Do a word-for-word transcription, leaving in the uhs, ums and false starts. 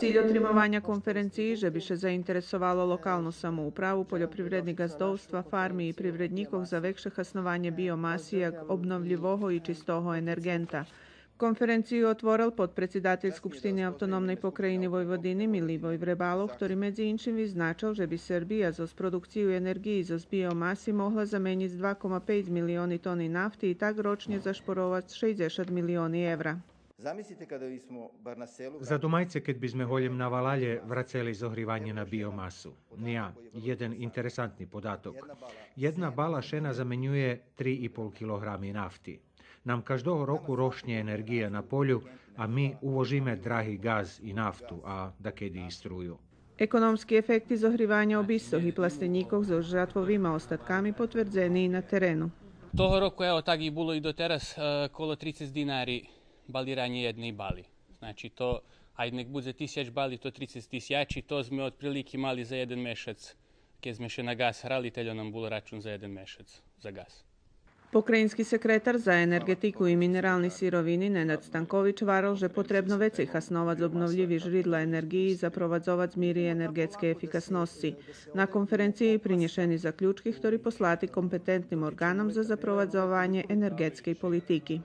Циль отримованя конференциї же би ше заинтересовало локалну самоуправу, польопривредни ґаздовства, фарми и привреднїкох за векше хаснованє биомаси як обновлївого и чистого енерґента. Конференцию отворел подпредсидатель Скупштини Автономней Покраїни Войводини Миливой Вребало, хтори медзи иншим визначел же би Сербия зоз продукцию енерґиї зоз биомаси могла заменїц два кома пейц милиони тони нафти и так рочнє зашпоровац шейдзешат милиони евра. Zamislite kada bismo bar na selu Задумайце кед би зме голєм на валалє врацели зогриванє на биомасу. Нє, єден интересантни податок. Єдна бала шена заменює три и пол килограми нафти. Нам каждого року рошнє енерґия на полю, а ми увожиме драги ґаз и нафту, а дакеди и струю. Економски ефекти зогриваня обисцох и пластенїкох зоз жатвовима остатками потвердзени и на терену. Того року, ево, так и було и дотераз, е, коло трицец динари балиранє єдней бали. Значи, то, айде нек будзе тисяч бали, то трицец тисячи, то зме отприлики мали за єден мешац, кед зме ше на ґаз грали, тельо нам було рачун за єден мешац за ґаз. Покраїнски секретар за енерґетику и минерални сировини Ненад Станкович варел же потребно вецей хасновац обновлїви жридла енерґиї и запровадзовац мири енерґетскей ефикасносци. На конференциї принєшени заключки, хтори послати компетентним орґаном за запровадзованє енерґетскей политики.